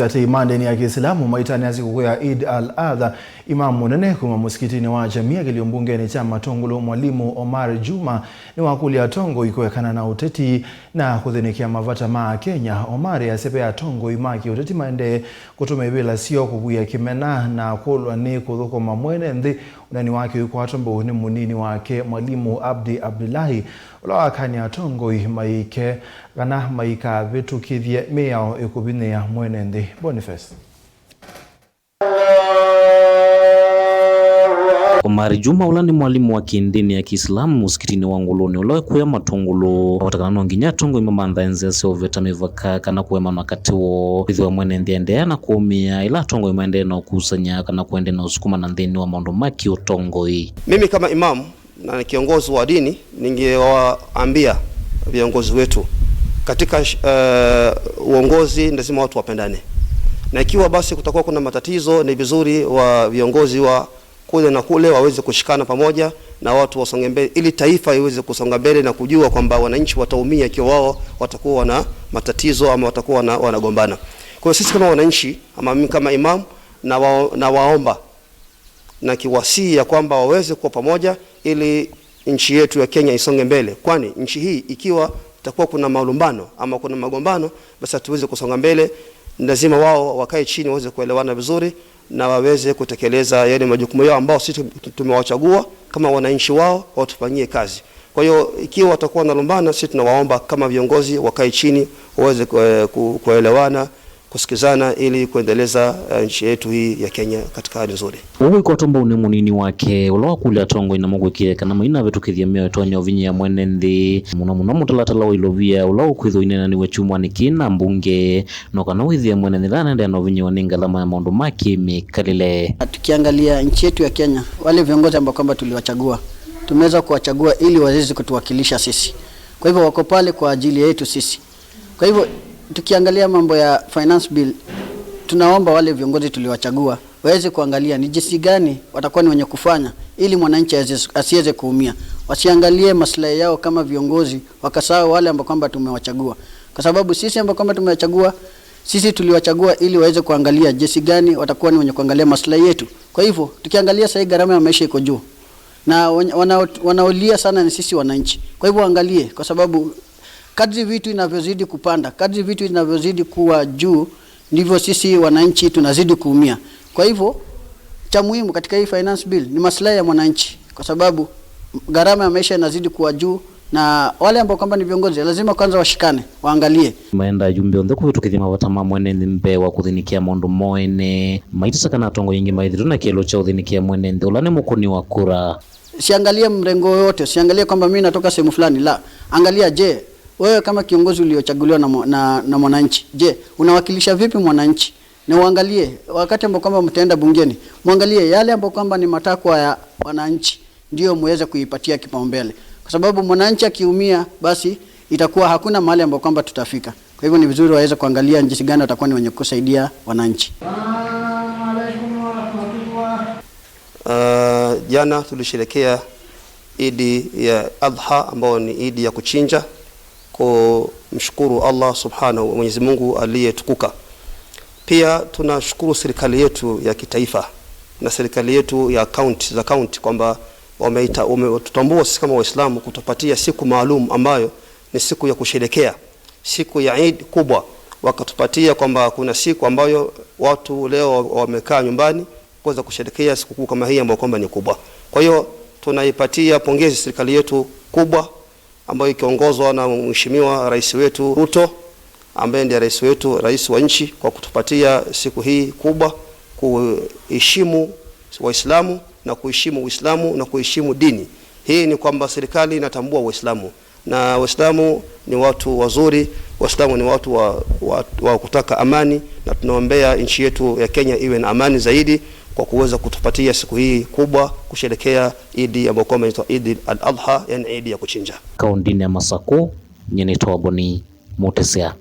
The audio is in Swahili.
Ati imandeni ya Kiislamu maitani ya sikukuu ya Eid al-Adha, Imamu munene kuma musikitini wa Jamia kiliombungeni cha Matungulu Mwalimu Omar Juma ni wakulia tongo ikuekana na uteti na kuthinikia mavata ma Kenya. Omar asepea tongo imaki uteti maende kutuma ibila sio kubuya kimena na kulwa ni kuthukuma mwene nthi unani wake ukwatombo ni munini wake Mwalimu Abdi Abdullahi ula wakania tongo maike kana maika vitukithie miao ikuvinia mwene nthi. Boniface Omari Juma ula ni mwalimu wa kindini ya Kiislamu musikitini wa Nguluni ula kuya Matungulu watakana no nginya tongo imamantha enzia sioveta mivaka kana kuemanwa kati wo kwithiwa mwene nthi endeea na kuumia ila tongo imaendee na ukusanya kana kuende na usukuma na nthini wa maundu ma kiutongoi. Mimi kama imamu na kiongozi wa dini ningewaambia viongozi wetu katika uongozi lazima watu wapendane, na ikiwa basi kutakuwa kuna matatizo, ni vizuri wa viongozi wa kule na kule waweze kushikana pamoja na watu wasonge mbele, ili taifa iweze kusonga mbele na kujua kwamba wananchi wataumia ikiwa wao watakuwa na matatizo ama watakuwa wanagombana. Kwa hiyo sisi kama wananchi ama mimi kama imam na waomba na kiwasii ya kwamba waweze kuwa pamoja ili nchi yetu ya Kenya isonge mbele, kwani nchi hii ikiwa itakuwa kuna malumbano ama kuna magombano, basi hatuwezi kusonga mbele. Lazima wao wakae chini waweze kuelewana vizuri na waweze kutekeleza yale majukumu yao ambao sisi tumewachagua kama wananchi wao watufanyie kazi. Kwa hiyo ikiwa watakuwa wanalumbana, sisi tunawaomba kama viongozi wakae chini waweze kuelewana, kusikizana ili kuendeleza nchi yetu hii ya Kenya katika hali nzuri. Uwi kotomba une munini wake ula wakulia tongo inamugwikire kana maina vitukithia mioyo tonya uvinyia mwene nthi muno muno mutalatala wa ilovia ula ukwithwa inenaniwe chumwa ni kina mbunge no kana withia mwene nthi lanendea na uvinyiwa ni ngalama ya maundu ma kimikalile. Tukiangalia nchi yetu ya Kenya, wale viongozi ambao kwamba tuliwachagua, tumeweza kuwachagua ili waweze kutuwakilisha sisi. Kwa hivyo wako pale kwa ajili yetu sisi. Kwa hivyo tukiangalia mambo ya finance bill, tunaomba wale viongozi tuliwachagua waweze kuangalia ni jinsi gani watakuwa ni wenye kufanya ili mwananchi asiweze kuumia. Wasiangalie maslahi yao kama viongozi wakasahau wale ambao kwamba tumewachagua, kwa sababu sisi ambao kwamba tumewachagua, sisi tuliwachagua ili waweze kuangalia jinsi gani watakuwa ni wenye kuangalia maslahi yetu. Kwa hivyo tukiangalia sasa gharama ya maisha iko juu na wanaolia sana ni sisi wananchi. Kwa hivyo angalie, kwa sababu kadri vitu inavyozidi kupanda, kadri vitu inavyozidi kuwa juu, ndivyo sisi wananchi tunazidi kuumia. Kwa hivyo cha muhimu katika hii finance bill ni maslahi ya mwananchi, kwa sababu gharama ya maisha inazidi kuwa juu, na wale ambao kwamba ni viongozi lazima kwanza washikane, waangalie maenda jumbe onthe kuvitukithia mavata ma mwene nthi mbe wa kuthinikia maundu moene maitisakana atongo ingi maithiru na kielo cha uthinikia mwene nthi ula ni mukuni wa kura. Siangalie mrengo yote, siangalie kwamba mimi natoka sehemu fulani, la, angalia, je, wewe kama kiongozi uliochaguliwa na mwananchi, je, unawakilisha vipi mwananchi? Na uangalie wakati ambao kwamba mtaenda bungeni, muangalie yale ambayo kwamba ni matakwa ya wananchi, ndio muweze kuipatia kipaumbele, kwa sababu mwananchi akiumia, basi itakuwa hakuna mahali ambapo kwamba tutafika. Kwa hivyo ni vizuri waweze kuangalia jinsi gani watakuwa ni wenye kusaidia wananchi. Jana tulisherehekea Idi ya Adha ambayo ni Idi ya kuchinja, kumshukuru Allah Subhanahu Mwenyezi Mungu aliyetukuka. Pia tunashukuru serikali yetu ya kitaifa na serikali yetu ya county za county kwamba wametutambua sisi kama Waislamu kutupatia siku maalum ambayo ni siku ya kusherehekea, siku ya Eid kubwa. Wakatupatia kwamba kuna siku ambayo watu leo wamekaa nyumbani kuweza kusherehekea sikukuu kama hii ambayo kwamba ni kubwa. Kwa hiyo tunaipatia pongezi serikali yetu kubwa ambayo ikiongozwa na Mheshimiwa Rais wetu Ruto ambaye ndiye rais wetu, rais wa nchi, kwa kutupatia siku hii kubwa kuheshimu Waislamu na kuheshimu Uislamu na kuheshimu dini. Hii ni kwamba serikali inatambua Uislamu na Waislamu ni watu wazuri, Waislamu ni watu wa kutaka amani, na tunaombea nchi yetu ya Kenya iwe na amani zaidi kwa kuweza kutupatia siku hii kubwa kusherehekea Idi ambayo kwamba inaitwa Idi al-Adha, yani Idi ya kuchinja. Kaundini ya Masaku nyenetoa Boni Mutesia.